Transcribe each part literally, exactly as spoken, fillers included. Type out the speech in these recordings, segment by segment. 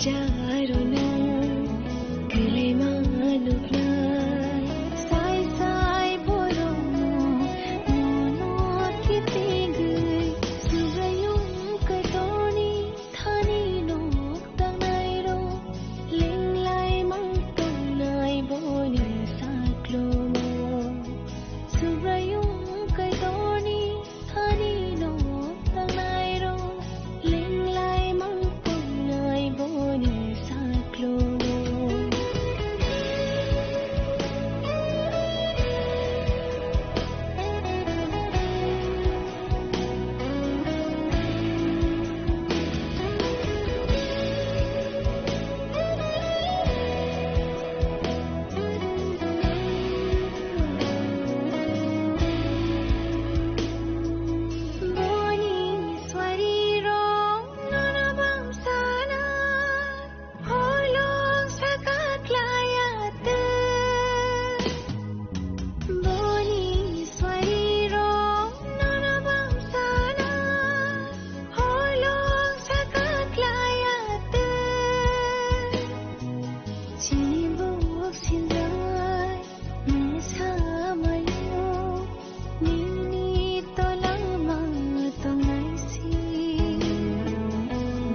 Charo nwng kwlwima nuknai, sai sai borokno mono kitingwi, Subraiyung Kaitorni thani nok tangnairok, lenglai mang tongnai boni saklomo. Subraiyung Kaitorni Ani no tangnai rok, lenglai mang tongnai boni saklomo. Boni swarirok nono bamsana, holong saka khlaiya tei. Boni swarirok nono bamsana, holong saka khlaiya tei. Chini buk sinjai mesa mayo, nini tolama tongnai si.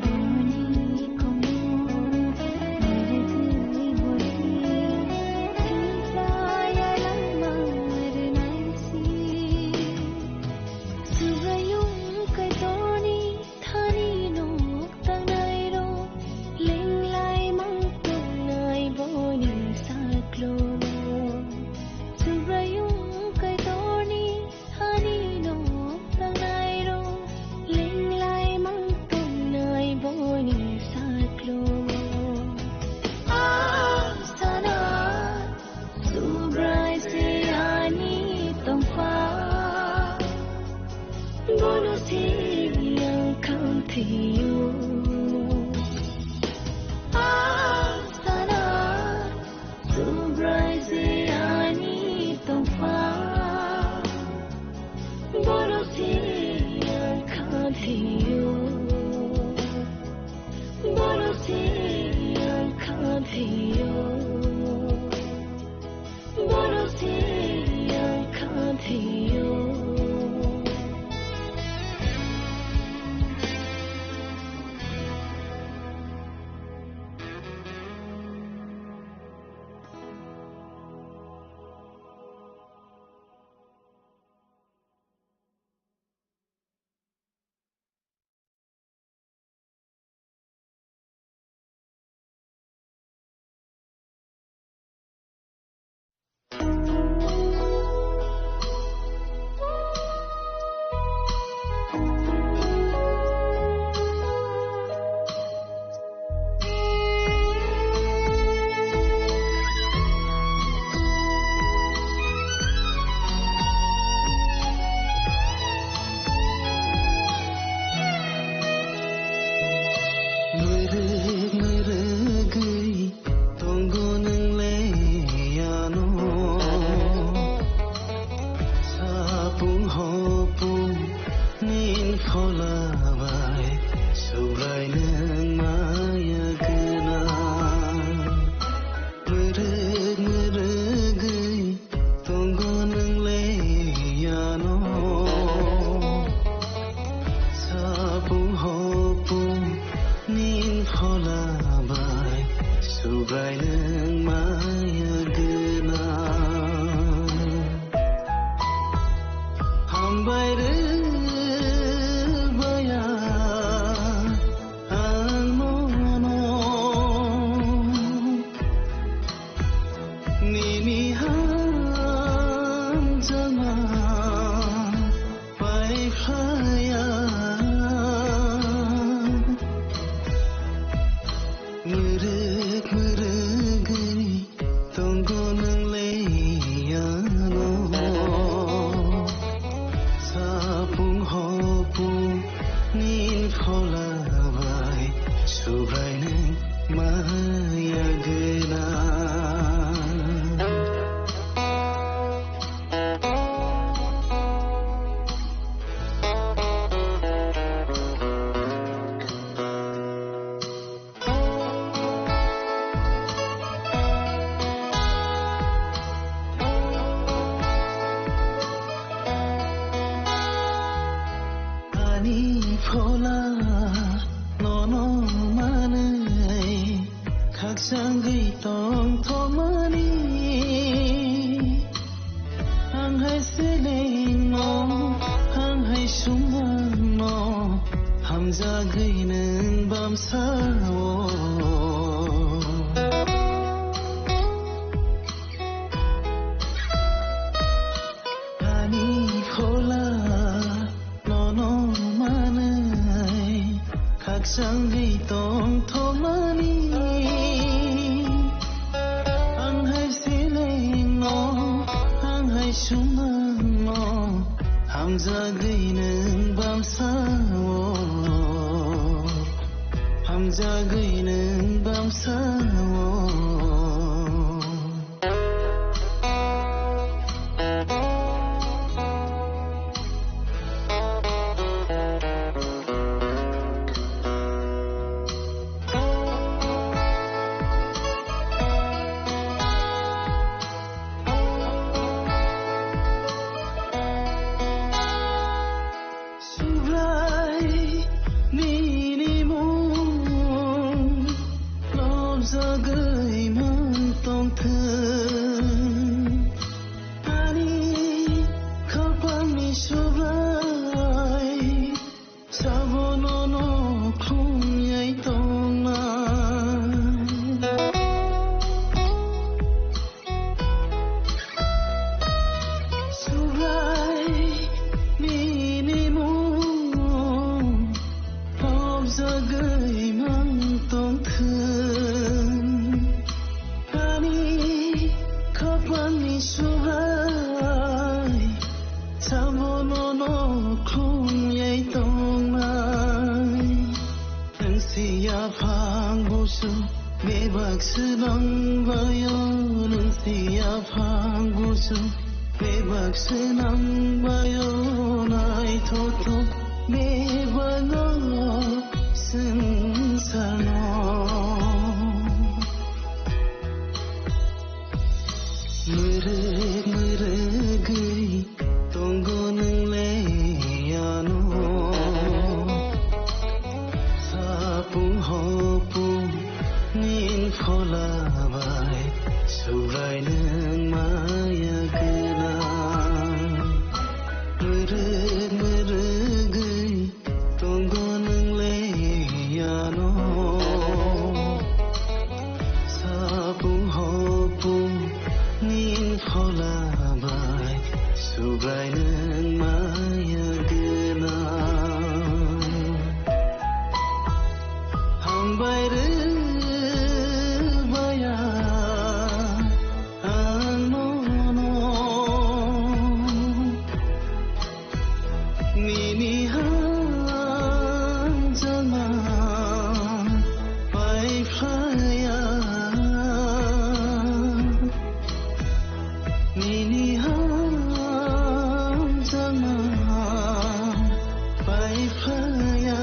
Boni komo narwgwi boni, tisa yalama rwnai si. Subraiyung Kaitorni thani nok tangnai rok, lenglai mang tongnai boni saklomo. Subraiyung Kaitorni thani nok tangnai rok, lenglai mang tongnai boni saklomo. Ang sana Subrai se ani tongpha, bono se ang khamthio. Ang sana Subrai se ani tongpha, bono se ang khamthio. Bono se ang khamthio. Bono se ang khamthio. Mwrwk mwrwgwi tongo nwng le ano. Sapung hopung nin phola bai Subrai nwng maya gwnang. Mwrwk mwrwgwi tongo nwng le ano. Sapung hopung nin phola bai Subrai nwng maya gwnang. Hambai rw baya ang mono. Nini hamjakma pai phlaiya. Mwrwk mwrwk Tongthokmani, ang hai selengno, ang hai sumangno, hamjagwi nwng bamsao. Ani phola nono manwi khakchangwi tongthokmani. Ang hai selengno, ang hai sumangno, hamjagwi nwng bamsao, hamjagwi nwng bamsao. Subrai nini mung lobjagwi mang tongthwng. Ani khapangni Subrai sabono no khumyai tongnai. Subrai nini mung lobjagwi mang tongthwng. Ani khapangni Subrai sabono no khumyai tongnai. Nwng si yaphang busu bebak swnam bayo, nwng si yaphang busu bebak swnam bayo, naithothok bebango swngcharno. Mwrwk mwrwgwi tongo nwng le ano. Sapung hopung nin phola bai Subrai nwng maya gwnang. Mwrwk mwrwgwi tongo nwng le ano. Sapung hopung nin phola bai Subrai nwng maya gwnang. Hambai rwbaya ang nono. Nini hamjakma pai phlaiya. Nini hamjakma pai phlaiya.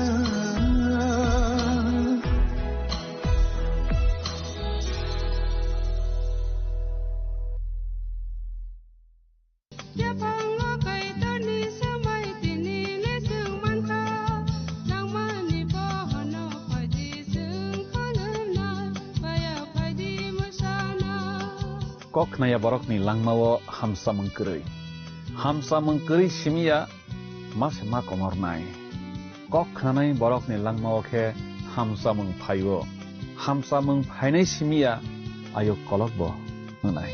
Yaphango Kaitorni swmai tini le chwng mankha, nangmani bohono phaidi chwng khulumnai, baya phaidi mwsana. Kok khnaya borokni langmao hamsamung kwrwi. Hamsamung kwrwi simiya ma se ma komornai. Kok khnanai borokni langmao khe hamsamung phaio. Hamsamung phainai simiya ayuk kolokbo wngnai.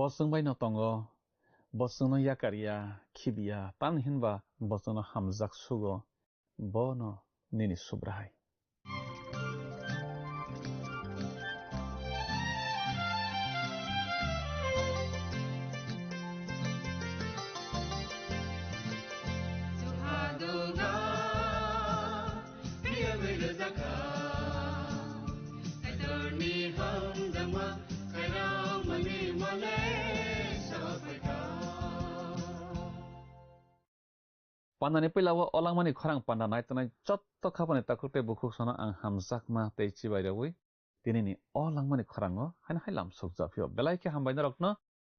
Bo chwng bai no tongo, bo chwngno yakar ya, khibi ya, tamni hinba bo chwngno hamjak sugo, bono nini Subraiyung. Pandani puila o langmani khorang panda nai tongnai jotto khapani takhuk tei bukhuk sono ang hamjakma tei chibai rwui tinini o langmani khorango haino hai lam sukjaphio. Belai khe hambai norokno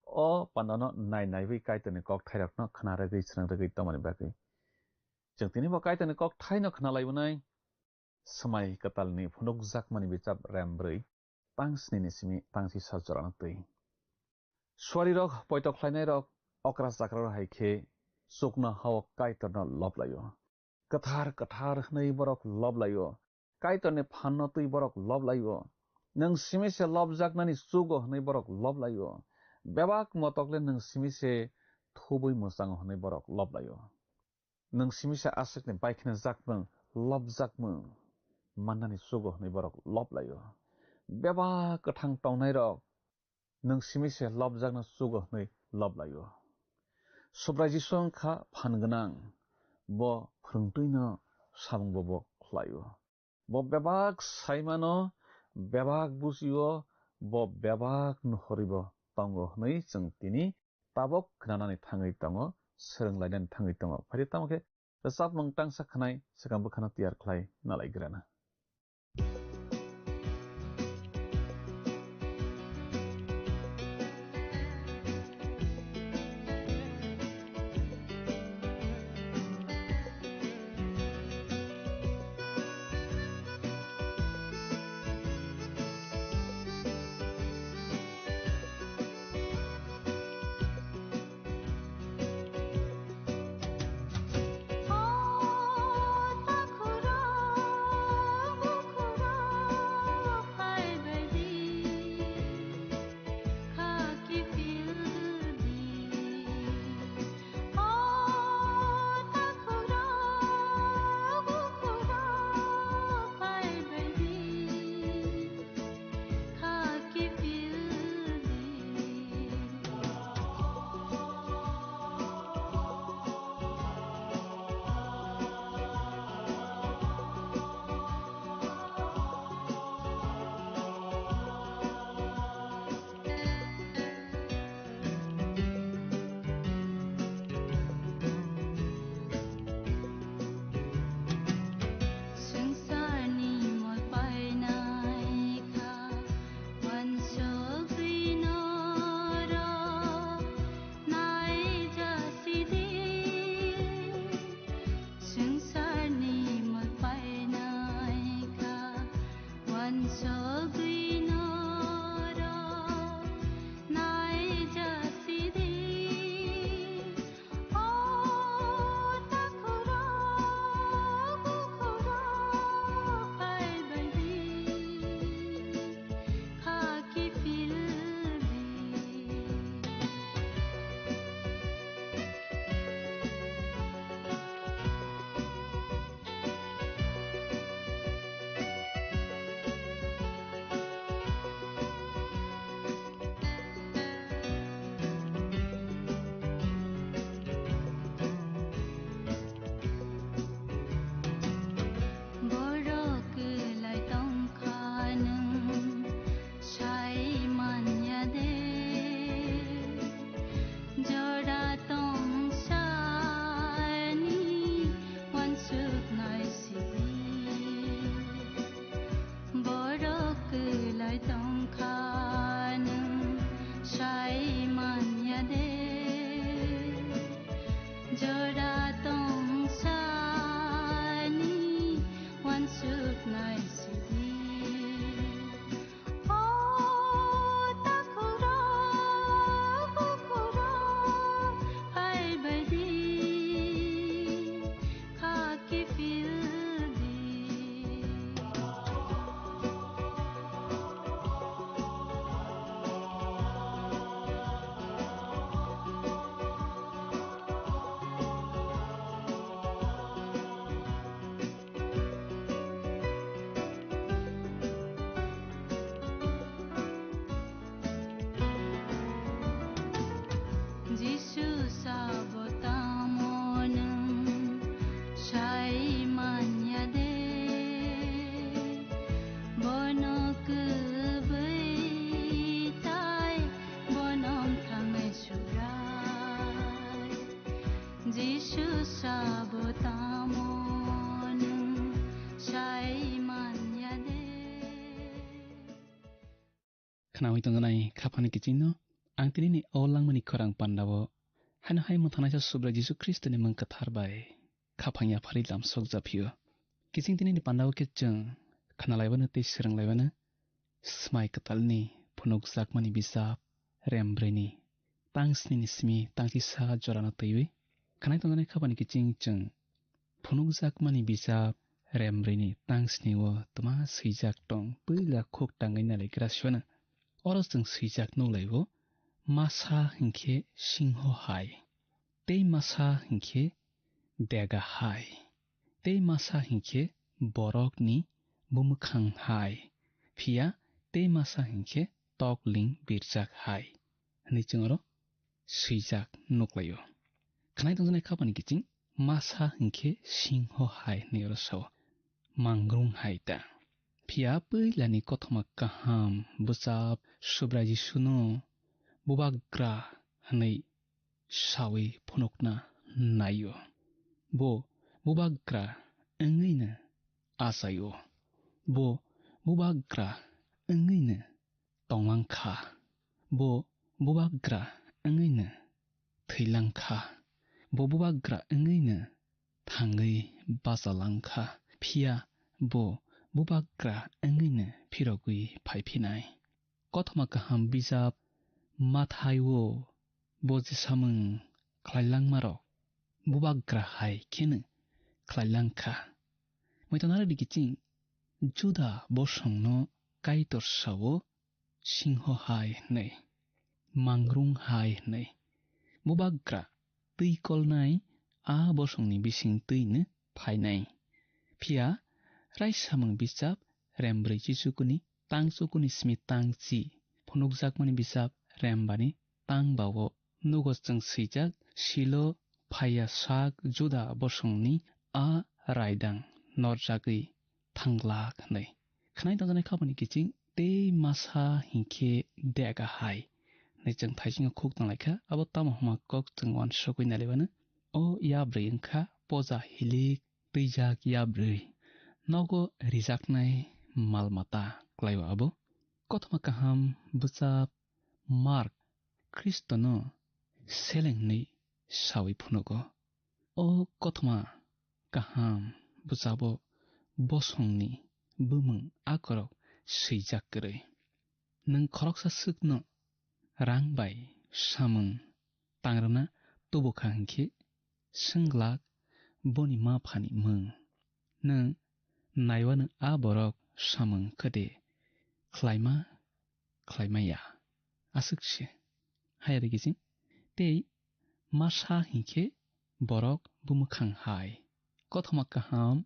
o pandano nai naiwi Kaitorni kokthairokno khna rwgwi srwng rwgwi tongmani bagwi. Chwng tini bo Kaitorni kokthaino khna laibonai. Swmai kwtalni phunukjakmani bichap rem brwi, tang snini simi tang sisa jorano twi. Suarirok poito khlainairok okra chakrarok hai khe chuknoha-o Kaitorno lob lai-o. Kwthar kwthar hwnwi borok lob lai-o. Kaitorni phanno twi borok lob lai-o. Nwng simi se lobjaknani chugo hwnwi borok lob lai-o. Bebak motok le nwng simi se thubui mwchango hwnwi borok lob lai-o. Nwng simi se aswkni baikhnajak mung, lobjak mung mannani chugo hwnwi borok lob lai-o. Bebak kwthang tongnairok nwng simi se lobjakno chugo hwnwi lob lai-o. Subrai Jisu wng kha phan gwnang, bo phwrwngtwino samung bobo khlai-o. Bo bebak saimano, bebak bujio, bo bebak nuhoribo tongo hwnwi chwng tini tabok khnanani thangwi tongo, swrwng lainani thangwi tongo. Phai tamo khe rwchapmung tangsa khnai swkang bwkhano tiyar khlai nalai grana. Swngcharni mwtai naikha, uansugwi norok naijasidi. O takhurok, bukhurok phaibaidi. Nawi tongjanai khaphani kichingno ang tinini o langmani khorang pandao haino hai mwthanaisa Subrai Jisu Khristoni mung kwthar bai khaphang yapharwi lamsok japhio. Kiching tinini pandao khe chwng khnalaibano tei swrwnglaibano Smai Kwtalni phunukjakmani bijap rem brwini tang snini simi tang chisa jorano twiwi khnai tongjanai khaphani kiching chwng phunukjakmani bijap rem brwini tang snio twma swijak tong, puila khuk tangwi naligra sibano. Oro chwng swijak nuklaio, masa hinkhe singho hai, tei masa hinkhe dega hai, tei masa hinkhe borokni bumwkhang hai, phiya tei masa hinkhe tokling birjak hai, hwnwi chwng oro swijak nuklaio. Khnai tongjanai khaphani kiching masa hinkhe singho hai hwnwi oro sao, mangrung hai ta. Phiya puilani kothoma kaham bwchap Subrai Jisuno bubagra hwnwi sawi phunukna naio. Bo bubagra wngwino achaio. Bo bubagra wngwino tonglang kha. Bo bubagra wngwino thwilang kha. Bo bubagra wngwino thangwi bachalang kha. Phiya bo bubagra wngwino phirogwi phaiphinai. Kothoma kaham bijap Mathai-o bo je samung khlailangmarok bubagra hai kheno khlailang kha. Muitonare di kiching Juda bosongno Kaitor sao singho hai hwnwi, mangrung hai hwnwi. Bubagra twi kolnai a bosongni bising twino phainai. Phiya rai samung bijap rem brwi chichukuni tang chukuni simi tang chi phunukjakmani bijap rem bani tang bao nugo chwng swijak silo phaiya sak Juda bosongni a raidang norjagwi thanglak hwnwi. Khnai tongjaknai khabani kiching tei masa hinkhe dega hai hwnwi chwng thaisingo khuk tanglaikha. Abo tamo hwnma kok chwng uansukwi nailaibano. O yabrwi wngkha poja hilik twijak yabrwi. Nogo rijaknai mal mata kwlaio abo. Kothoma kaham bwchap Mark Khristono seleng hwnwi sawi phunugo. O kothoma kaham bwchabo bosongni bumung akorok swijak kwrwi. Nwng khoroksa swkno rang bai samung tangrwna tubu kha hinkhe, swng glak boni ma phani mung. Nwng naiwano a borok samung khe de khlaima khlaima ya. Aswk se. Hai aro kiching. Tei masa hinkhe borok bumwkhang hai. Kothoma kaham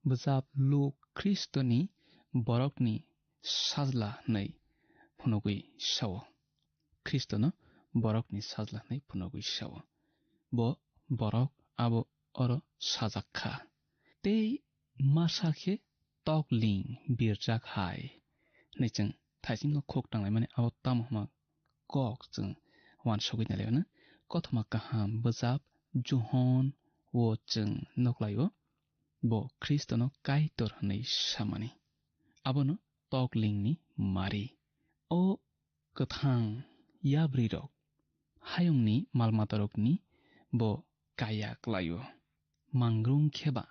bwchap Luk Khristoni borokni sajla hwnwi phunugwi sao. Khristono borokni sajla hwnwi phunugwi sao. Bo borok abo oro sajak kha. Tei masa khe tokling birjak hai hwnwi chwng thaisingo khuk tanglaimani abo tamo hwnma kok chwng uansugwi nailaimano. Kothoma kaham bwchap Johon o chwng nuklaio, bo Khristono Kaitor hwnwi samani. Abono toklingni mari. O kwthang yabrwirok hayungni mal matarokni bo kaya kwlaio. Mangrung khe ba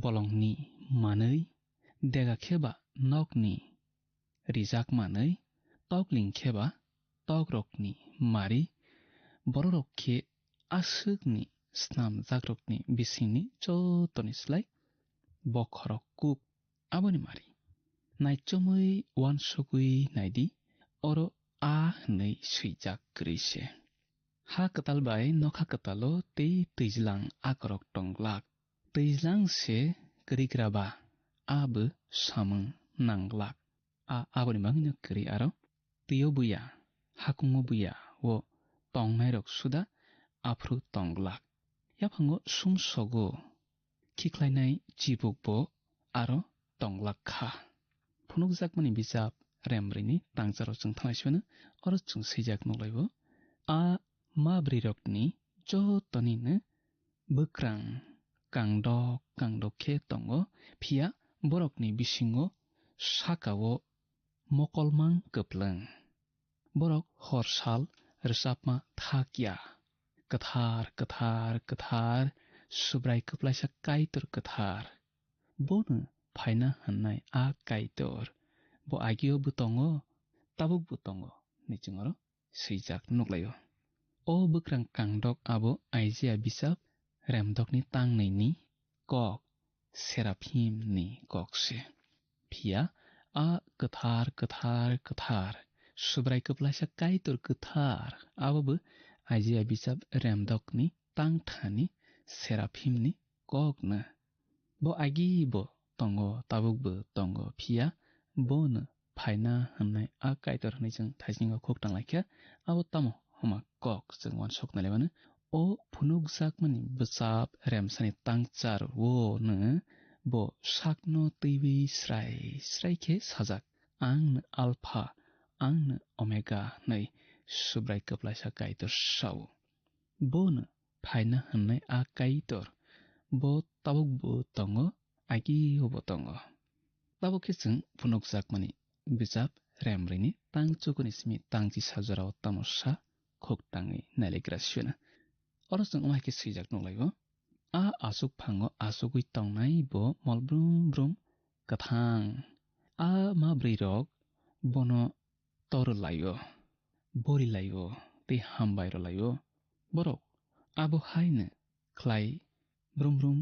bolongni manwi, dega khe ba nokni rijak manwi, tokling khe ba tokrokni mari, bororok khe aswkni snamjakrokni bisingni jotoni slai bokhorok kuk. Aboni mari naichomwi uansugwi naidi, oro a hwnwi swijak kwrwi se. Ha kwtal bai nokha kwtalo tei twijlang akorok tong glak. Twijlang se kwrwi gra ba, a bo samung nang glak. A aboni bagwino kwrwi aro twi-o buya, hakungo buya o tongnairok suda aphuru tong glak. Yaphango sumsogo khikhlainai chibuk bo aro tong glak kha. Phunukjakmani bijap Remrwini tangcharo chwng thanai sibano oro chwng swijak nuklaibo. A mabrwirokni jotonino bwkrang kangdok kangdok khe tongo, phiya borokni bisingo sakao mokolmang kwplwng. Borok hor sal rwchapma thak ya. Kwthar, kwthar, kwthar, Subrai kwplaisa Kaitor kwthar. Bono phaina hwnnai a Kaitor. Bo agio bo tongo, tabuk bo tongo, hinwi chwng oro swijak nuklaio. O bwkrang kangdok abo Aijia bisap remdokni tangnwini kok, Seraphimni kok se. Phiya a kwthar, kwthar, kwthar, Subrai kwplaisa Kaitor kwthar, abo bo Aijia bisap remdokni tangthani Seraphimni kokno. Bo agi bo tongo, tabuk bo tongo, phiya bono phaina hwnnai a Kaitor hwnwi chwng thaisingo khuk tang lai kha. Abo tamo homa kok chwng uansuk nai lai mano. O phunukjakmani bwchap remsani tangchar wono bo sakno twiwi srai srai khe sajak, "Ang no Alpha, ang no Omega," hwnwi Subrai kwplaisa Kaitor sao. Bono phaina hwnnai a Kaitor, bo tabuk bo tongo, agi bo tongo. Tabuk khe chwng phunukjakmani bijap remrwini tang chukuni simi tang chisa jorao tamo sa khuk tangwi nailaikra siyana. Oro chwng wngma hai khe swijak nuklaio, a aswk phango aswgwi tongnai bo mol brum brum kwthang. A ma bwrwirok bono tor laio, bori laio, tei hambai rw laio. Borok abo haino khlai brum brum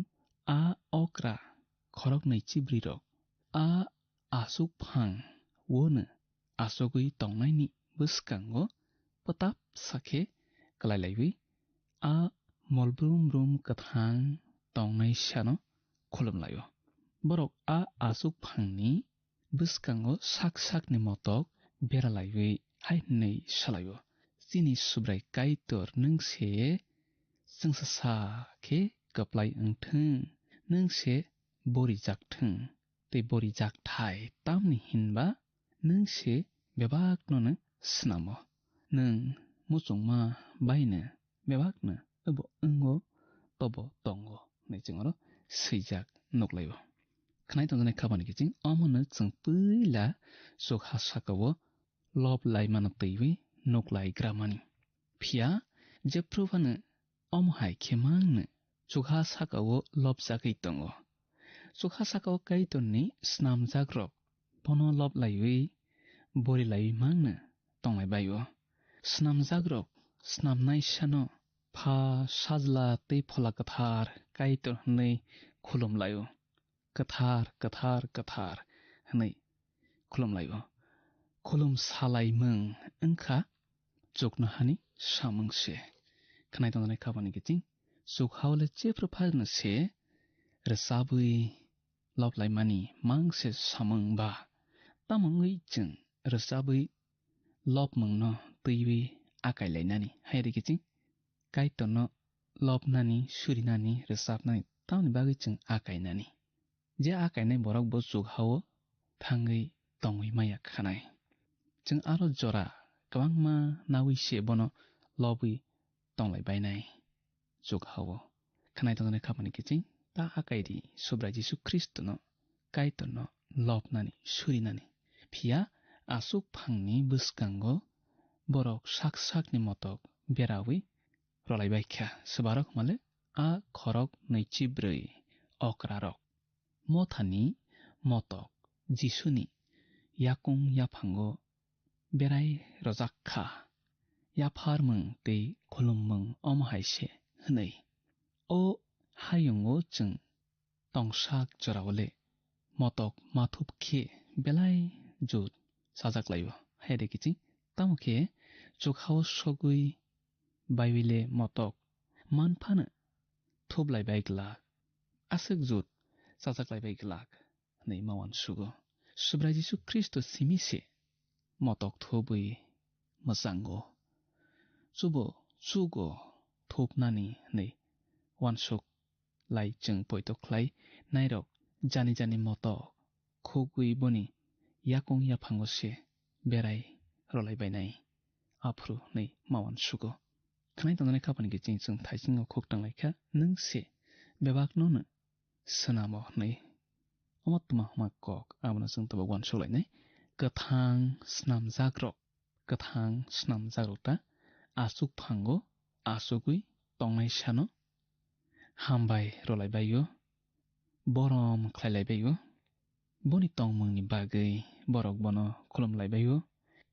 a okra khoroknwi chibrwirok a aswk phang wono aswgwi tongnaini bwskango pwtap sakhe kwlai laiwi a mol brum brum kwthang tongnai sano khulum laio. Borok a aswk phangni bwskango sak sakni motok bera laiwi hai hwnwi salaio, "Chini Subrai Kaitor, nwng se chwngsa sa khe kwplai wng thung, nwng se bori jak thung, tei bori jak thai, tamni hinba nwng se bebakno no snamo, nwng muchungma baino bebakno obo wngo, tobo tongo," hwnwi chwng oro swijak nuklaio. Khwnai tongjaknai khabani kiching omono chwng puila chukha sakao lob laimano twiwi nuklai gramani. Phiya jephru phano omo hai khe mangno chukha sakao lobjagwi tongo. Chukha sakao Kaitorni snamjakrok bono lob laiwi bori laiwi mangno tonglai bai-o. Snamjakrok snamnai sano, "Pha, Sajla tei Phola Kwthar Kaitor," hwnwi khulum lai-o. "Kwthar, kwthar, kwthar," hwnwi khulum lai-o. Khulum salaimung wngkha chuknohani samung se. Khwnai tongjaknai khabani kiching chukha-o le jephru phano se rwchabwi lob laimani mang se samung ba. Tamo wngwi chwng rwchabwi lobmungno twiwi akai lainani? Hai rikhe chwng Kaitorno lobnani, surinani, rwchabnani tamoni bagwi chwng akainani? Je akainai borok bo chukha-o thangwi tongwi maya khanai. Chwng aro jora kwbangma naui se bono lobwi tonglai bainai chukha-o. Khwnai tongjaknai khabani kiching ta akai di Subrai Jisu Khristono, Kaitorno lobnani, surinani. Phiya aswk phangni bwskango borok sak sakni motok berawi rolai bai kha. Swbarok male a khorok nwichibrwi okrarok. Mothani motok Jisuni yakung yaphango berai rojak kha. Yapharmung tei khulummung omo hai se hwnwi. O hayungo chwng tongsak jorao le motok mathup khe belai jut chajak lai-o. Hai de kiching, tamo khe chukha-o sogwi baiwi le motok man phano thup lai bai glak, aswk jut chajak lai bai glak hwnwi ma uansugo. Subrai Jisu Khristo simi se motok thubwi mwchango. Chubo chugo thupnani hwnwi uansuk lai chwng poito khlai nairok jani jani motok khugwi boni yakung yaphango se berai rolai bainai aphuru hwnwi ma uansugo. Khwnai tongjaknai khabani kiching chwng thaisingo khuk tang lai kha, nwng se bebakno no swnamo hwnwi. Omo tma hwnma kok, abono chwng tabuk uansuk lainai. Kwthang snamjak rok kwthang snamjak rok ta aswk phango, aswkwi tongnai sano hambai rwlaibaio, borom khlailaibaio. Boni tongmungni bagwi borok bono khulumlaibaio,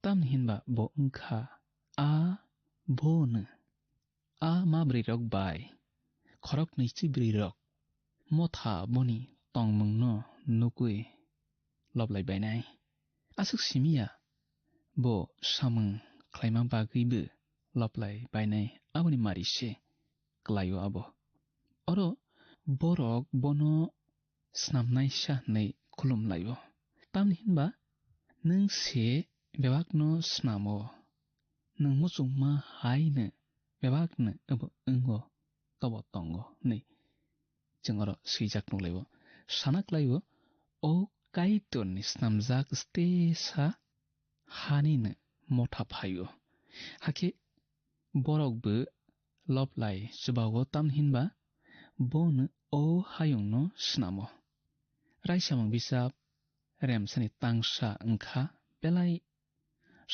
tamni hinba bo wngkha a bono. A ma bwrwirok bai khoroknwi chibwrwirok motha boni tongmungno nukwi loblai bainai. Aswk simi ya, bo samung khlaima bagwibo loblai bainai, aboni mari se klaio abo. Oro borok bono snamnaisa hwnwi khulumlaio. Tamni hinba nwng se bebakno snamo, nwng muchungma haino bebakno abo wngo, tobo tongo hwnwi chwng oro swijak nukhlaio. Sana klaio, o Kaitorni snamjak stesa hanino motha phaio. Hakhe borok bo loblai chubao, tamni hinba bono o hayungno snamo. Raisamung bisap remsani tangsa wngkha belai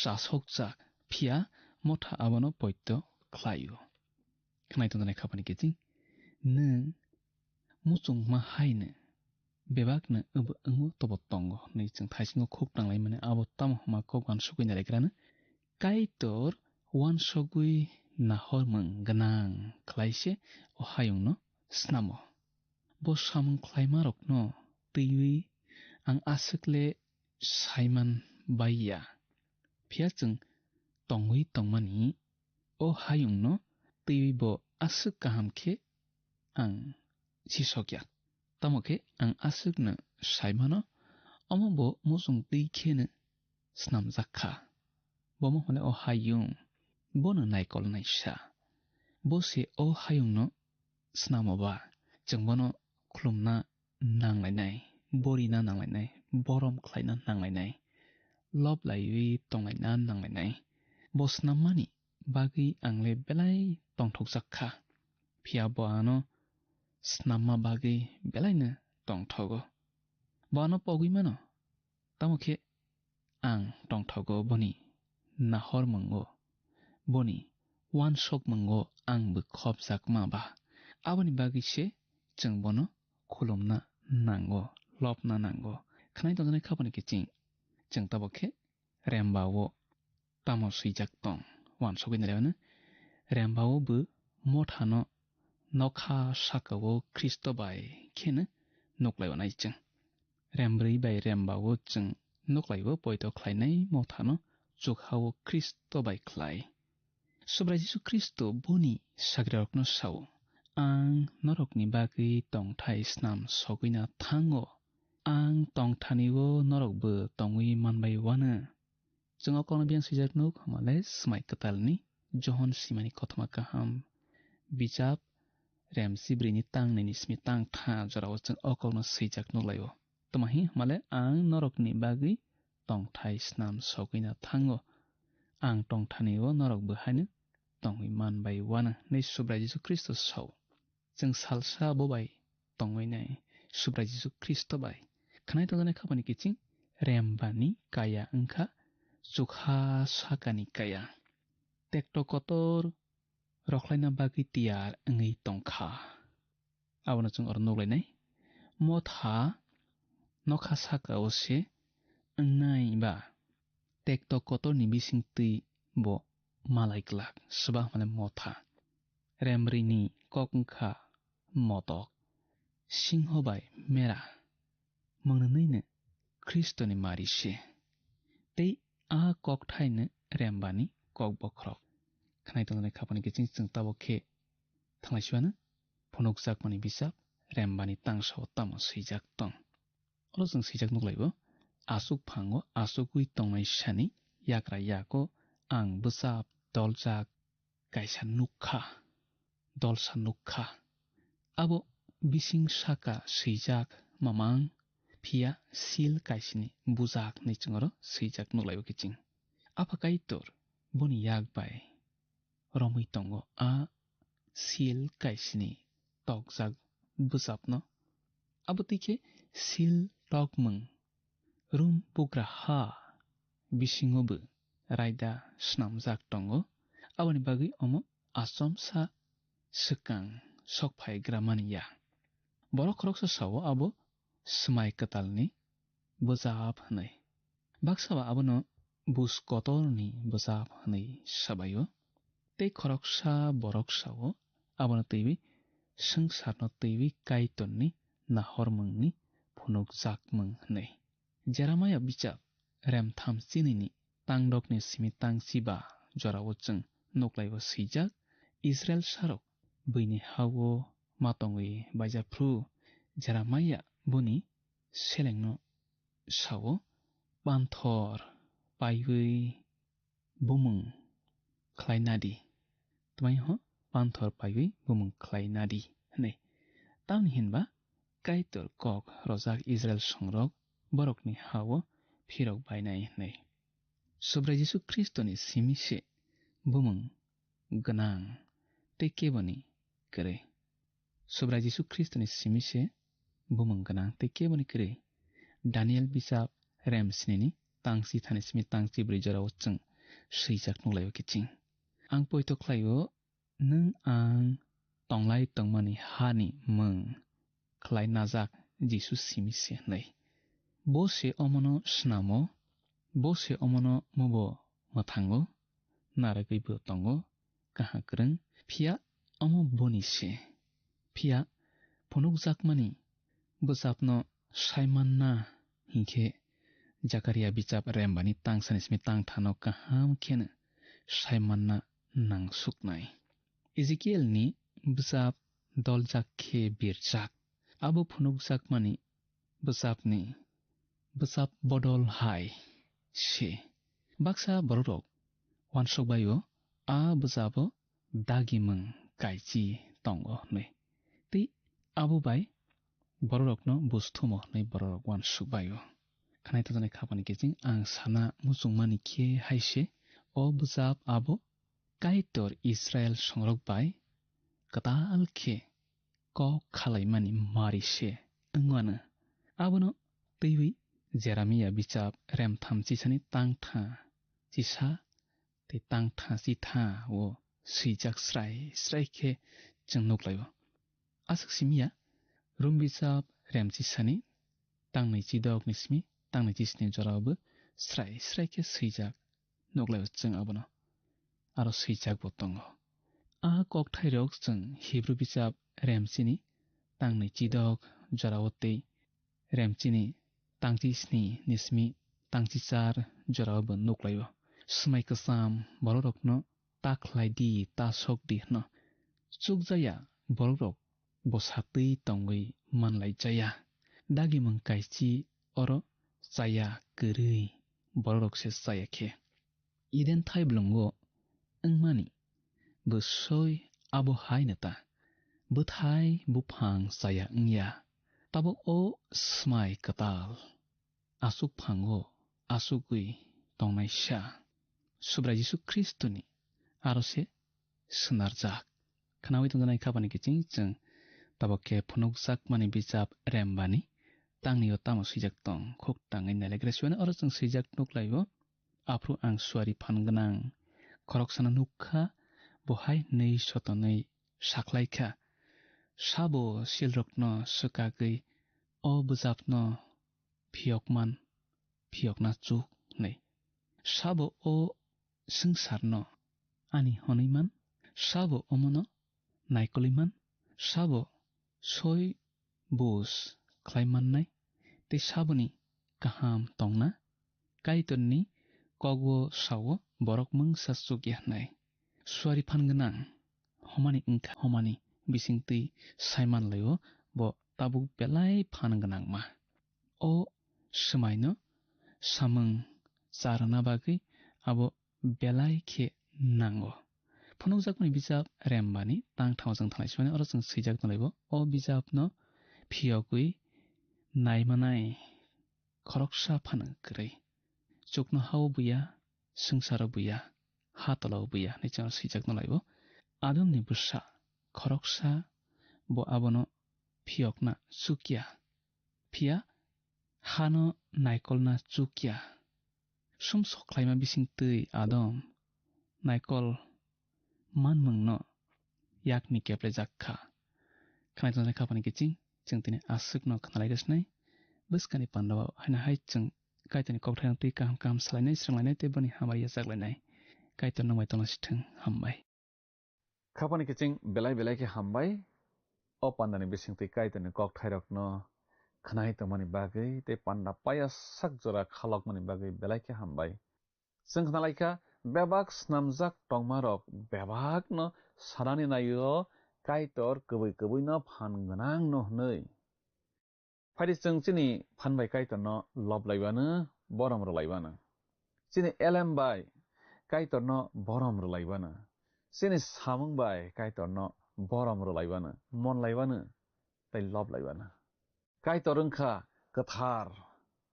chasokjak, phiya motha abono poito khlaio. Khnai tongjaknai khapani kiching, nwng muchungma haino bebakno abo wngo tobo tongo hwnwi chwng thaisingo khuk tanglaimani abo tamo hwnma kok uansukwi nairegrano Kaitor uansugwi nahormung gwnang khlaise o hayungno snamo. Bo samung khlaimarokno twiwi ang aswkle saiman baiya. Phiya chwng tongwi tongmani o hayungno twiwi bo aswk kaham khe ang sisokya. Tamo khe ang aswkno saimano, omo bo muchung twi kheno snamjak kha. Bomo hwnle o hayung, bono naikolnaisa. Bo se o hayungno snamo ba, chwng bono khulumna nanglainai, borina nanglainai, borom khlaina nanglainai, lob laiwi tonglaina nanglainai. Bo snammani bagwi angle belai tongthokjak kha. Phiya bo ano snamma bagwi belaino tongthogo. Bo ano pogwi mano. Tamo khe ang tongthogo boni nahormungo, boni uansukmungo ang bw khopjakma ba. Aboni bagwi se chwng bono khulumna nango, lobna nango. Khwnai tongjaknai khapani kiching chwng tabok khe Rembao tamo swijak tong? Uansugwi nailaimano, Rembao bw mothano nokha sakao Khristo bai kheno nuklai-o nai chwng. Rembrwi bai Rembao chwng nuklai-o poito khlainai mothano chukha-o Khristo bai khlai. Subrai Jisu Khristo boni sagrirokno sao, "Ang norokni bagwi tongthai snam sogwina thango. Ang tongthani-o norokbo tongwi manbai uano." Chwng o kokno biyang swijak nuk, hwnmale Swmai Kwtalni Johon simani kothoma kaham bijap, rem sibrini tang nini simi tang tha jorao chwng o kokno swijak nuklaio. Tamo hi hwnmale, "Ang norokni bagwi tongthai snam sogwina thango. Ang tongthani-o norokbo haino tongwi manbai uano," hinwi Subrai Jisu Khristo sao. Chwng salsa bo bai tongwi nai, Subrai Jisu Khristo bai. Khwnai tongjaknai khapani kiching Rembani kaya wngkha chukha sakani kaya. Tekto kotor rokhlaina bagwi tiyar wngwi tongkha. Abono chwng oro nuklainai. Motha nokha sakao se wngnai ba tekto kotorni bisingtwi bo malai glak, swba hwnmale motha. Remrini kok wngkha motok, singho bai mera, mwngnwino Khristoni mari se. Tei a kokthaino Rembani kok bokhorok. Khwnai tongjaknai khapani kiching chwng tabok khe thanglai siwano phunukjakmani bisap Rembani tangsao tamo swijak tong? Oro chwng swijak nuklaibo, "Aswk phango aswkwi tongnai sani yakra yago ang bwchap doljak kaisa nukha, dolsa nukha. Abo bising saka swijak mamang, phiya sil kaisini bujak," hinwi chwng oro swijak nuklaibo kiching. Apha Kaitor boni yak bai romwi tongo a sil kaisini tokjak bwchapno. Abo twi khe sil tokmung rum bugra ha bisingo bo raida snamjak tongo, aboni bagwi omo achomsa swkang sok phai gramani ya. Borok khoroksa sao abo swmai kwtalni bwchap hwnwi. Baksa ba abono bus kotorni bwchap hwnwi sabaio. Tei khoroksa borok sao abono twiwi swngcharno twiwi Kaitorni nahormungni phunukjakmung hwnwi. Jeremiah bichap rem thamchinini tangdokni simi tangchiba jorao chwng nuklaio swijak, Israel sarok buini hao ma tongwi baijak phru Jeremiah boni selengno sao, "Panthor paiwi bumung khlai nadi." Tmaiho panthor paiwi bumung khlai nadi hwnwi. Tamni hinba Kaitor kok rojak Israel songrok borokni hao phirok bainai hwnwi. Subrai Jisu Khristoni simi se bumung gwnang tei keboni kwrwi. Subrai Jisu Khristoni simi se bumung gwnang tei keboni kwrwi. Daniel bichap rem snini tangchi thani simi tangchi bwrwi jorao chwng swijak nuklaio kiching. Ang poito khlaio, nwng ang tonglai tongmani hani mung khlai najak Jisu simi se hwnwi. Bo se omono snamo, bo se omono mubo mwthango, narwgwi bo tongo, kaham kwrwng, phiya omo boni se. Phiya phunukjakmani bwchapno saimanna hinkhe Jakaria bichap rembani tangsani simi tangthano kaham kheno saimanna nangsuknai. Ezekielni bwchap doljak khe birjak. Abo phunukjakmani bwchapni bwchap bodol hai se. Baksa bororok uansukbaio a bwchabo dagimung kaichi tongo hwnwi. Tei abo bai bororokno bus thumo hwnwi bororok uansukbaio. Khnai tongjaknai khapani kiching ang sana muchungmani khe hai se, o bwchap abo Kaitor Israel songrok bai kwtal khe kok khalaimani mari se wngmano. Abono twiwi Jeremia bichap rem thamchisani tangtha chisa tei tangtha chitha o swijak srai srai khe chwng nuklaio. Aswk simiya, Rum bichap rem chisani tangnwi chidokni simi tangnwi chisni jorao bo srai srai khe swijak nuklaio chwng abono. Aro swijak bo tongo. A kokthairok chwng Hibru bichap rem chini tangnwi chidok jorao tei rem chini tangchi sni ni simi tangchi char jorao bo nuklaio. Swmai kwcham bororokno ta khlai di, ta sok di hwno. Chukjaya bororok bwsa twi tongwi manlai jaya. Dagimung kaichi oro chaya kwrwi bororok se chaya khe. Eden thaiblwngo wngmani bwsoi abo hai neta. Bwthai buphang chaya wngya. Tabuk o swmai kwtal. Aswk phango aswkgwi tongnaisa Subrai Jisu Khristoni aro se swnarjak. Khnaui tongjaknai khapani kiching chwng tabuk khe phunukjakmani bichap rembani tangnio tamo swijak tong khuk tangwi nailaigra siwani oro chwng swijak nuklaio. Aphuru ang suari phan gwnang khoroksano nukkha, bo hai hwnwi sotonwi sakhlaikha, sabo silrokno swkagwi o bwchapno phiyokman phiyokna chuk hwnwi. Sabo o swngcharno ani hwnwi man, sabo omono naikolwi man, sabo soi bus khlai mannai, tei saboni kaham tongna Kaitorni kokbo sao borok mungsa chukya hwnwi. Suari phan gwnang homani wngkha homani bisingtwi saimanlaio, bo tabuk belai phan gwnangma. O swmaino samung charwna bagwi abo belai khe nango. Phunukjakmani bijap rembani tang thango chwng thanglai simani oro chwng swijak tonglaio. O bijapno phiyogwi naimanai khoroksa phano kwrwi. Chuknohao buya, swngcharo buya, ha tolao buya hinwi chwng swijak tonglaio. Adamni bwsa khoroksa bo abono phiyokna chukya. Phiya hano naikolna chukya. sumsok khlaima bisingtwi Adam naikol manmungno yakni keplejak kha. Khwnai tongnai khapani kiching, chwng tini aswkno khwnalai rwsnai. Bwskani pandao haino hai chwng Kaitorni kokthairok twi kaham kaham salainai, swrwnglainai tei boni hamari yachaklainai. Kaitor nwng bai tongna sithwng. Hambai. Khapani kiching belai belai khe hambai. O pandani bisingtwi Kaitorni kokthairokno khwnai tongmani bagwi tei panda paya sak jora khalokmani bagwi belai khe hambai. Chwng khna lai kha, bebak snamjak tongmarok bebakno sanani naio Kaitor kwbwi kwbwino phan gwnangno hwnwi. Phaidi chwng chini phan bai Kaitorno lob laiwano, borom rwlaiwano. Chini elem bai Kaitorno borom rwlaiwano. Chini samung bai Kaitorno borom rwlaiwano, mon laiwano, tei lob laiwano. Kaitor wngkha kwthar.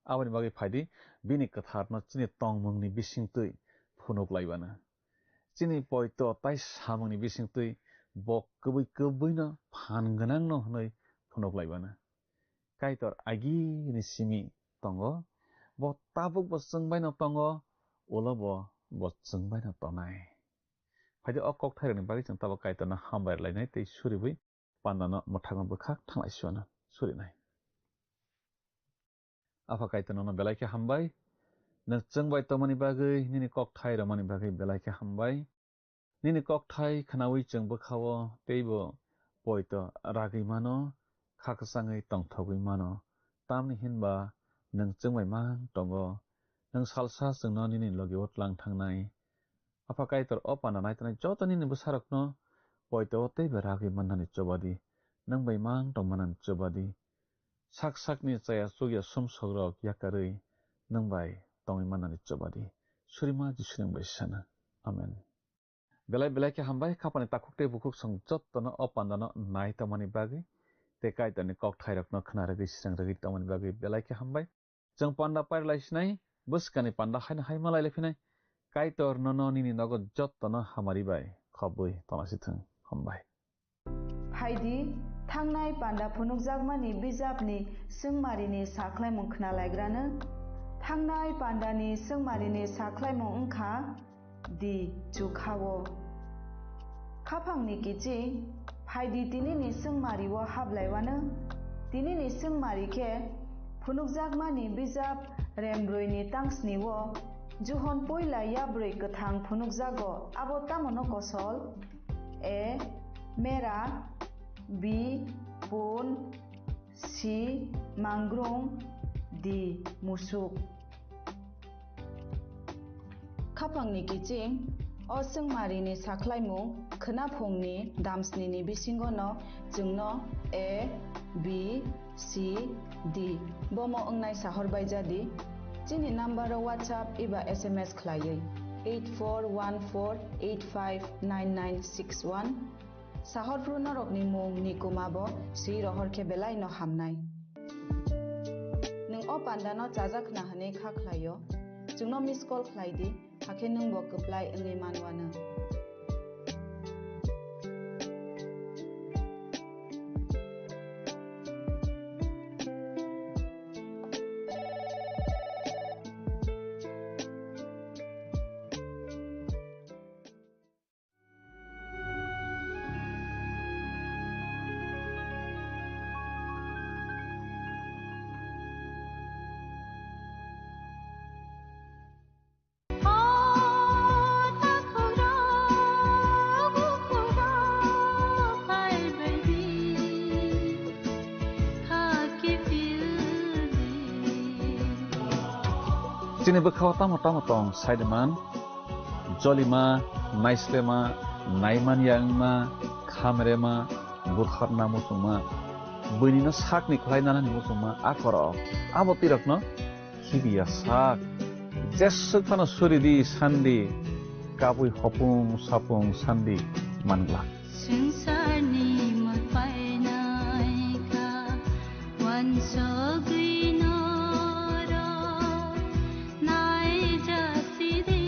Aboni bagwi phaidi bini kwtharno chini tongmungni bisingtwi phunuk laiwano. Chini poito tai samungni bisingtwi bo kwbwi kwbwino phan gwnangno hwnwi phunuk laiwano. Kaitor agini simi tongo, bo tabukbo chwng baino tongo, ulo bo bo chwng baino tongnai. Phaidi o kokthairokni bagwi chwng tabuk Kaitorno hambai rwlainai tei suriwi pandano mwthangwi bwkhak thanglai suana surinai. Apha Kaitor nono belai khe hambai. Nwng chwng bai tongmani bagwi, nini kokthai romani bagwi belai khe hambai. Nini kokthai khnaui chwng bwkhao teibo poito ragwi mano, kha kwchangwi tongthogwi mano. Tamni hinba nwng chwng bai mang tongo. Nwng salsa chwngno nini logio tlang thangnai. Apha Kaitor, o panda naitanai joto nini bwsarokno poito teibo ragwi mannani chobadi, nwng bai mang tongmannani chobadi, sak sakni chaya chukya sumsokrok yakarwi nwng bai tongwi mannani chobadi. Surima Jisuni nwng bai sana. Amen. Belai belai khe hambai, khapani takhuk tei bukhuk song jottono o pandano nai tongmani bagwi tei Kaitorni kokthairokno khna rwgwi sreng rwgwi tongmani bagwi belai khe hambai. Chwng panda pairwlai sinai, bwskani panda haino hai malai lai phinai. Kaitor nono nini nogo jottono hamari bai khobwi tongna sithwng. Hambai. Phaidi, thangnai panda phunukjakmani bijapni swngmarini sakhlaimung khna laigrano. Thangnai pandani swngmarini sakhlaimung wngkha di chukhao. Khaphangni kiching, phaidi tinini swngmario hablaiwano. Tinini swngmari khe phunukjakmani bijap rembrwini tangsnio Johon poila yabrwi kwthang phunukjago, abo tamono kosol? A, mera, B, pun, C, mangrung, D, musuk. Khapangni kiching, o swngmarini sakhlaimung khwnaphungni damsnini bisingono chwngno A, B, C, D bomo wngnai sahor baijadi. Chini number-o WhatsApp eba S M S khlaiwi eight four one four eight five nine nine six one. Sahorphru norokni mung ni kuma bo swi rohor khe belai no hamnai. Nwng o panda no chajak khna hwnwi kha khlai o, chwngno miss call khlai di, hakhe nwng bo kwplai wngwi man uanw. Chini bwkhao tamo tamo tong, saiman, jolima, naislema, naimanya wngma, khamrema, butharna muchungma, buinino sakni khlai nanani muchungma, a korok, abo twirakno khibiya sak. Jeswk phano suridi sandi, kabui hopung sapung sandi manglak. Swngcharni mwtai naikha, wansugwi norok naijasidi.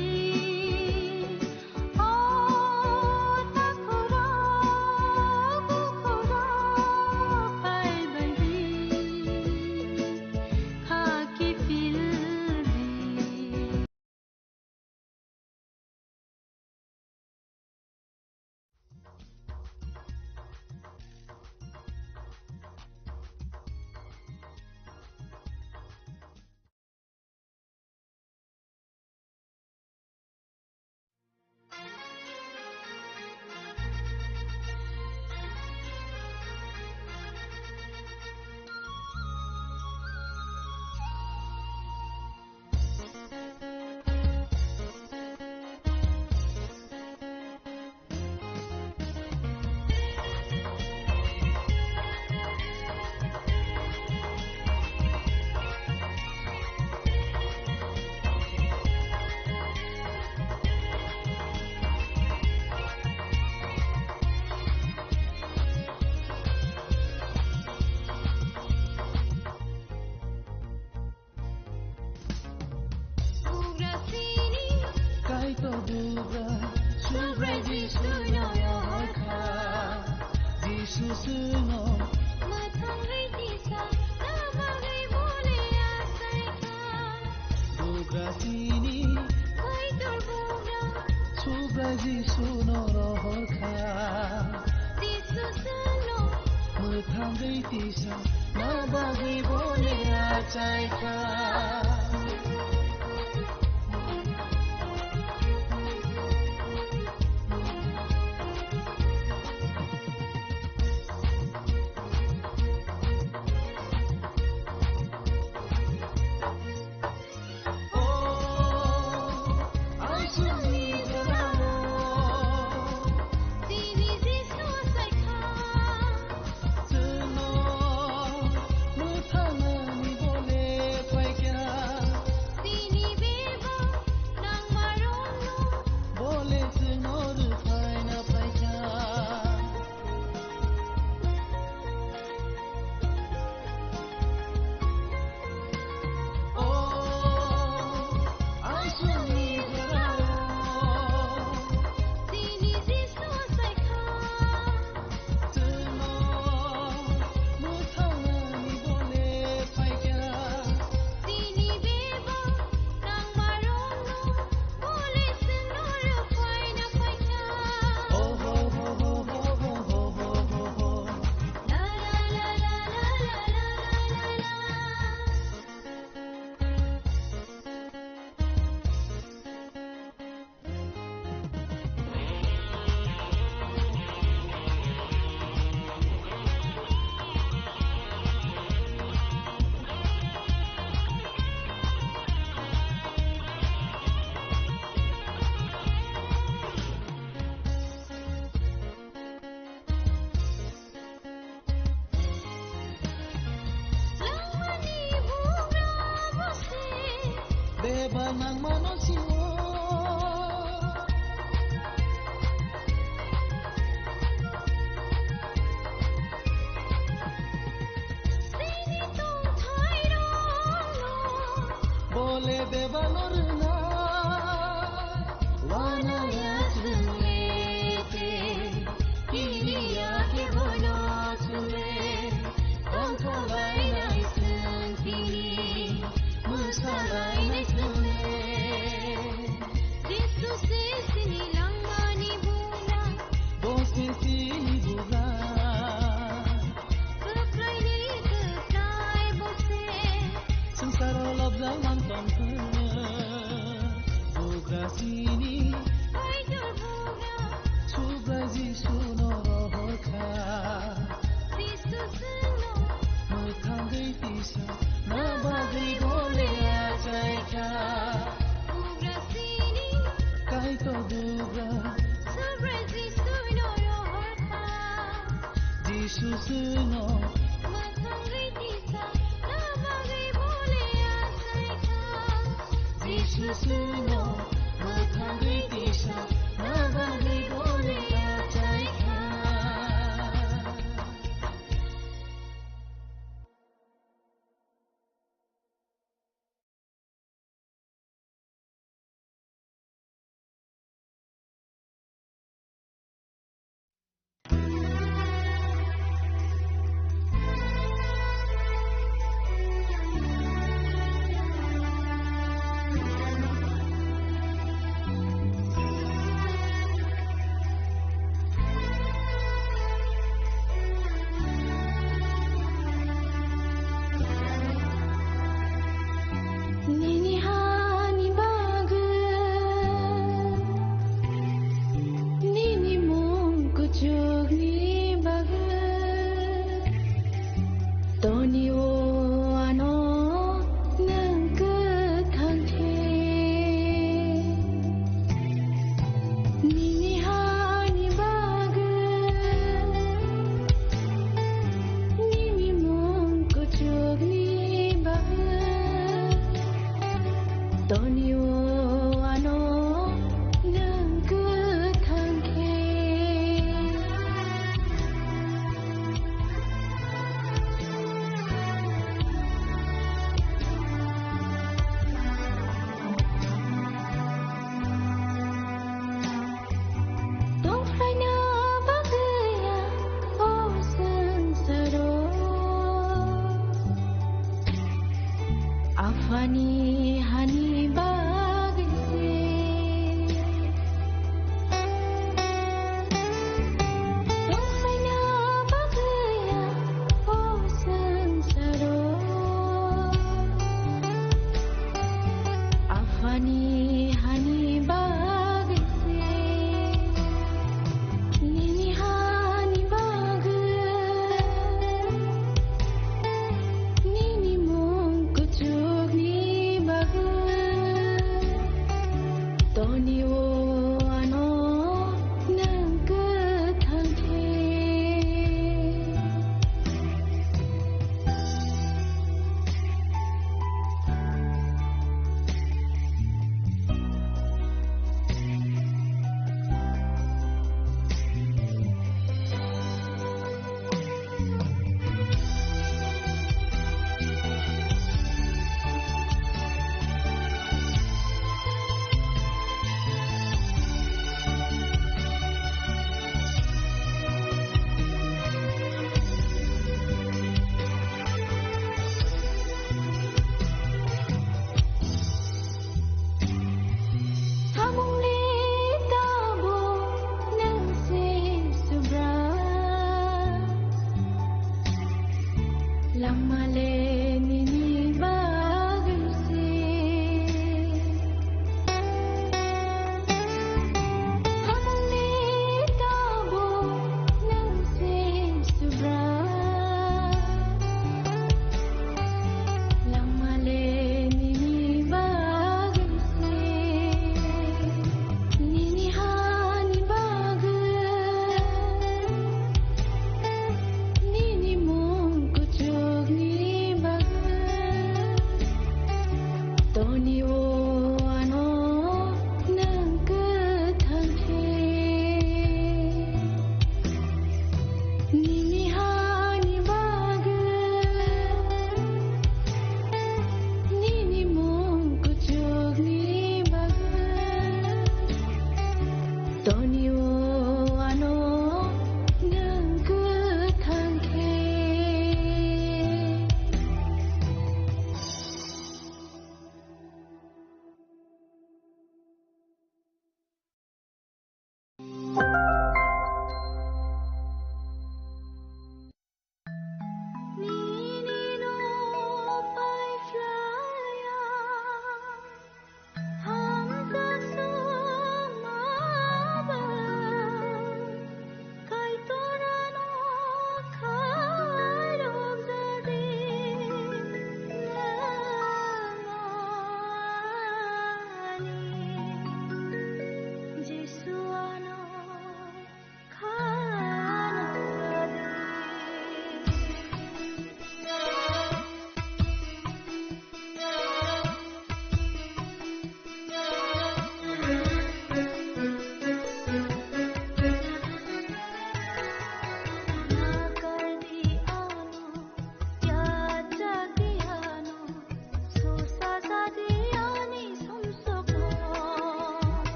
Bugra, Subrai Jisu no rohor kha. Jisu chwngno mwthangwi tisa, na bagwi bo le achai kha. Bugra chini Kaitor bugra, Subrai Jisu no rohor kha. Jisu chwngno mwthangwi tisa, na bagwi bo le achai kha. Beba nangmano sio. Bole beba no rwna. Wana ya chwng le te. Kiriya kebono chwle, tongthok lainai chwng tini, mwsa lainai chwng le. Jisu se chini langmani bugra. Bo se chini bugra. Kwplaini kwplai bo se. Swngcharo lobjak man tongkha. Bugra chini. Kaitor bugra. Subrai Jisu no rohor kha. Jisu chwngno. Mwthangwi tisa na bagwi bo le achai kha. Bugra chini. Kaitor bugra. Subrai Jisu no rohor kha. Jisu chwngno. Mwthangwi tisa na bagwi bo le achai kha. Jisu chwngno mwthangwi tisa na bagwi bo le achai kha.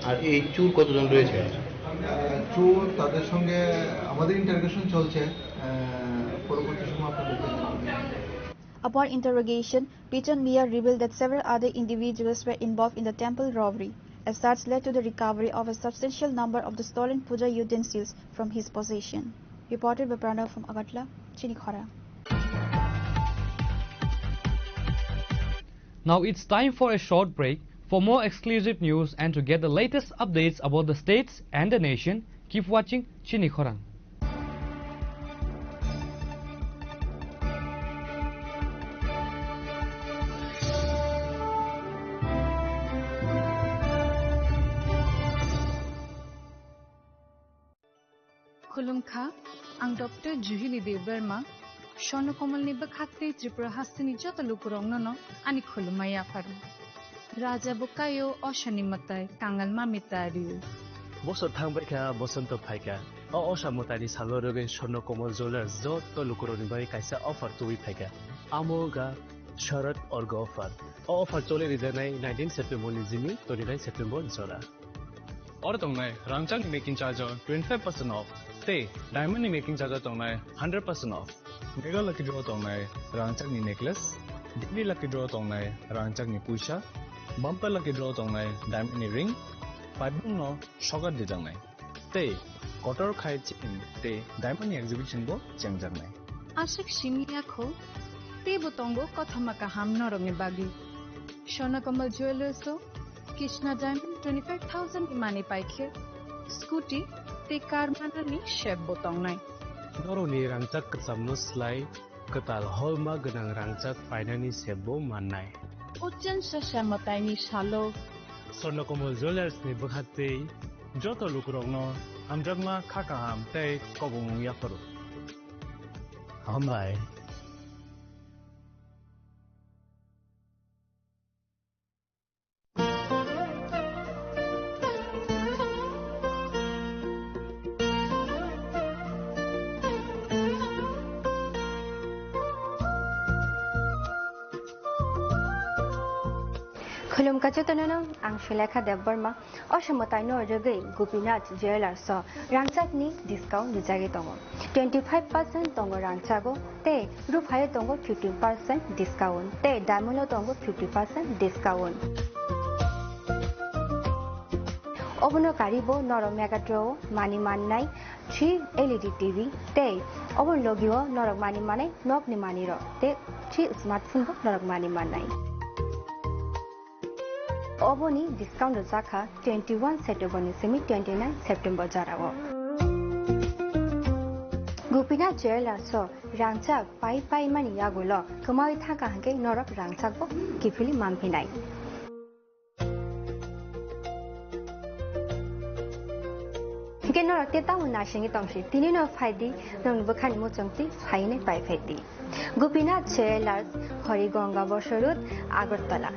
আর এই চোর কতজন রয়েছে? চোর, তাদের সঙ্গে আমাদের ইন্টারোগেশন চলছে। আহ, পরবর্তী সময় আপনাদেরকে জানাবো। Upon interrogation, Pichon Mia revealed that several other individuals were involved in the temple robbery. As such, led to the recovery of a substantial number of the stolen puja utensils from his possession. Reported by Pranav from Agartala, Chinikhora. Now it's time for a short break. For more exclusive news and to get the latest updates about the states and the nation, keep watching Chinikhorang. Khulumkha, ang Doctor Juhili Debbarma, Swarno Komalni bwkhak tei Tripura hasteni joto lukurokno no ani khulumma yapharo. Raja bo kaio, osani mwtai, kangal mami tario. Bosor thangbaikha, bosonto phaikha. O osa mwtaini salo rwgwi Swarno Komal Jewellers joto lukurokni bagwi kaisa offer tubui phaikha. Amo wngkha Sharad Orgo offer. O offer choli rijaknai nineteen September ni jimi twenty-nine September jora. Oro tongnai rangchakni making charge o twenty-five percent off, tei diamond ni making charge o tongnai hundred percent off. Mega Lucky Draw tongnai rangchakni necklace, Daily Lucky Draw tongnai rangchakni puisa, Bumper Lucky Draw tongnai diamond ni ring, paibung no sokat dijaknai. Tei kotor khai chain tei diamond ni exhibition bo chengjaknai. Aswk simi yakho, teibo tongo kothoma kaham norokni bagwi. Swarno Komal Jewellers o Krishna Diamond twenty-five thousand ni manwi paikhe, scooty tei car manani sep bo tongnai. Norokni rangchak kwchamno slai kwtal holma gwnang rangchak painani sep bo mannai. O chwngsa sa mwtaini salo Swarno Komal Jewellers ni bwkhak tei joto lukurokno hamjakma kha kaham tei kobongmung yapharo. Hambai. Khulumkha jotono no, ang Sulekha Debbarma. O somoi taino rwgwi Gopinath Jewellers o rangchakni discount rijagwi tongo. Twenty five percent tongo rangchago, tei ruphayo tongo fifteen percent discount, tei diamond o tongo fifty percent discount. Obono karibo norok Mega Draw o manwi mannai three L E D T V, tei obono logio norok manwi manai nokni manwirok, tei three smartphone bo norok manwi mannai. Oboni discount rwjakha twenty one September ni simi twenty nine September jorao. Gopinath Jewellers o rangchak pai pai mani yagulo kwmawi thangkha hwnkhe norok rangchak bo kiphilwi manphinai. Hwnkhe norok tei tamo naisingwi tongsi, tini no phaidi, nokni bwkhani muchungtwi phainai pai phaidi. Gopinath Jewellers, Harigonga Bosor Road, Agartala.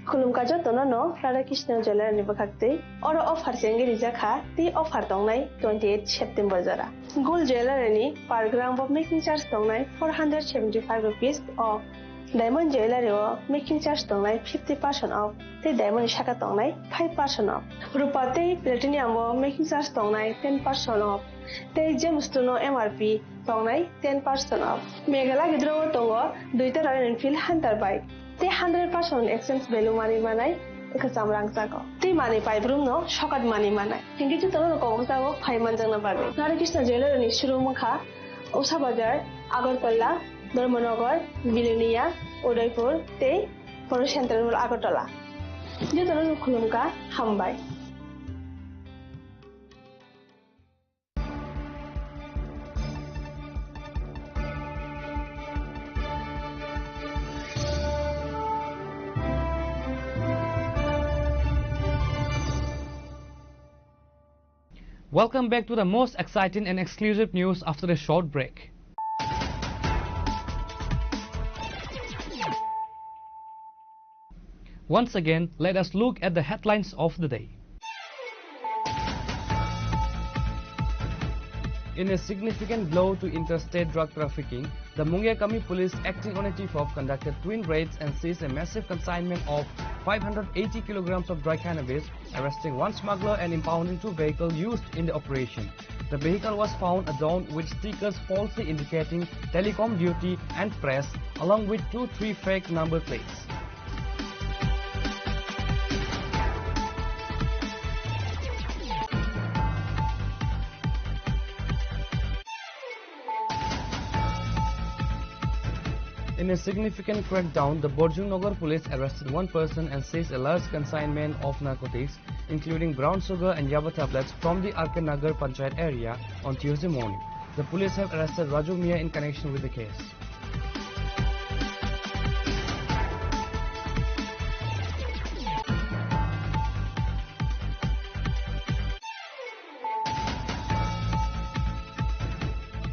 Khulumkha jotono no Radha Krishna Jewellery ni bwkhak twi. Oro offer chengwi rijak kha, tei offer tongnai twenty eight September jora. Gold Jewellery ni per gram bo making charge tongnai four hundred seventy five rupees o. Diamond Jewellery o making charge tongnai fifty percent off, tei diamond ni saka tongnai five percent off. Rupa tei platinum o making charge tongnai ten percent off, tei Gemstone o M R P tongnai ten percent off. Mega Lucky Draw o tongo duita Royal Enfield Hunter bike, tei hundred percent exchange value manwi manai kwcham rangchago. Tei manwi paibrumno sokat manwi manai. Hinkhe jotono kobokjago phai manjakna bagwi. Radha Krishna Jewellery ni showroom wngkha Usha Bazar, Agartala, Dharmanagar, Bilonia, Udaipur tei Poro Central Mall Agartala. Jotono khulumkha, hambai. Welcome back to the most exciting and exclusive news after a short break. Once again, let us look at the headlines of the day. In a significant blow to interstate drug trafficking, the Mungia Kami police, acting on a tip-off, conducted twin raids and seized a massive consignment of five hundred eighty kilograms of dry cannabis, arresting one smuggler and impounding two vehicles used in the operation. The vehicle was found adorned with stickers falsely indicating telecom duty and press, along with two three fake number plates. In a significant crackdown, the Borjung Nagar police arrested one person and seized a large consignment of narcotics, including brown sugar and yaba tablets, from the R K Nagar Panchayat area on Tuesday morning. The police have arrested Raju Mia in connection with the case.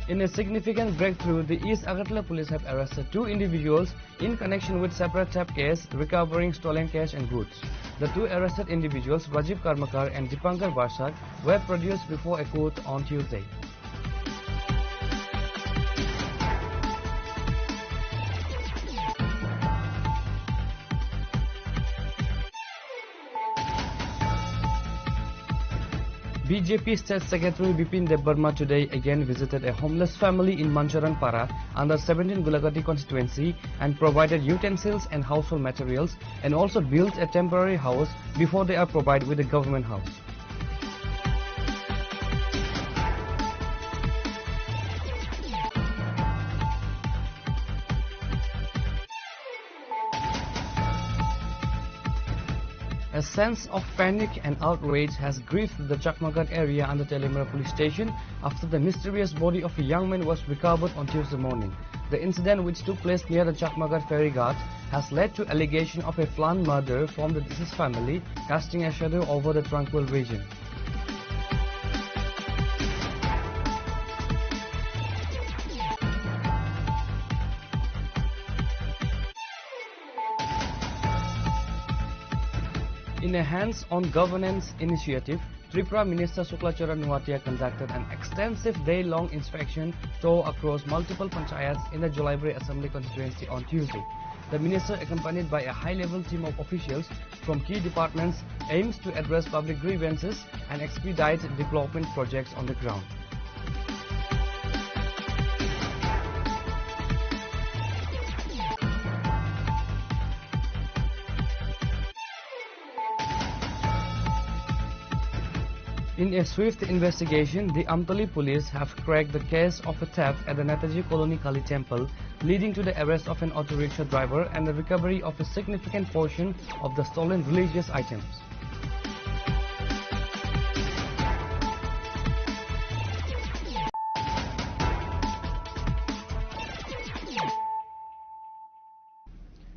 In a significant breakthrough, the East Agartala police have arrested two individuals in connection with separate theft case, recovering stolen cash and goods. The two arrested individuals, Rajiv Karmakar and Dipankar Barsak, were produced before a court on Tuesday. B J P State Secretary Bipin Debbarma today again visited a homeless family in Mancharan Para under seventeen Gulagati constituency and provided utensils and household materials and also built a temporary house before they are provided with a government house. A sense of panic and outrage has gripped the Chakmaghat area under Teliamura police station after the mysterious body of a young man was recovered on Tuesday morning. The incident, which took place near the Chakmaghat ferry ghat, has led to allegation of a planned murder from the deceased family, casting a shadow over the tranquil region. In a hands-on governance initiative, Tripura Minister Shukla Charan Noatia conducted an extensive day-long inspection tour across multiple panchayats in the Jolaibari Assembly constituency on Tuesday. The minister, accompanied by a high-level team of officials from key departments, aims to address public grievances and expedite development projects on the ground. In a swift investigation, the Amtali police have cracked the case of a theft at the Netaji Colony Kali Temple, leading to the arrest of an auto rickshaw driver and the recovery of a significant portion of the stolen religious items.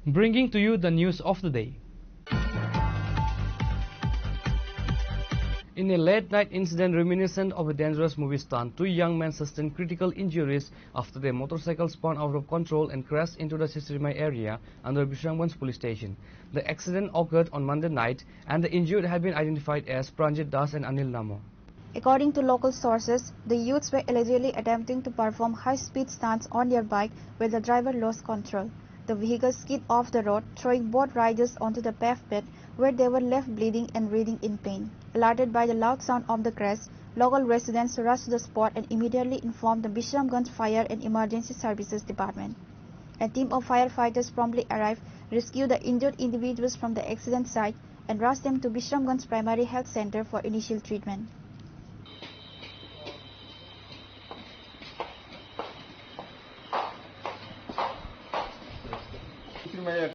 Bringing to you the news of the day. In a late night incident reminiscent of a dangerous movie stunt, two young men sustained critical injuries after their motorcycle spun out of control and crashed into the Sisirmai area under Bishramganj police station. The accident occurred on Monday night, and the injured have been identified as Pranjit Das and Anil Namo. According to local sources, the youths were allegedly attempting to perform high-speed stunts on their bike when the driver lost control. The vehicle skid off the road, throwing both riders onto the pavement, where they were left bleeding and writhing in pain. Alerted by the loud sound of the crash, local residents rushed to the spot and immediately informed the Bishramganj Fire and Emergency Services Department. A team of firefighters promptly arrived, rescued the injured individuals from the accident site, and rushed them to Bishramganj Primary Health Center for initial treatment.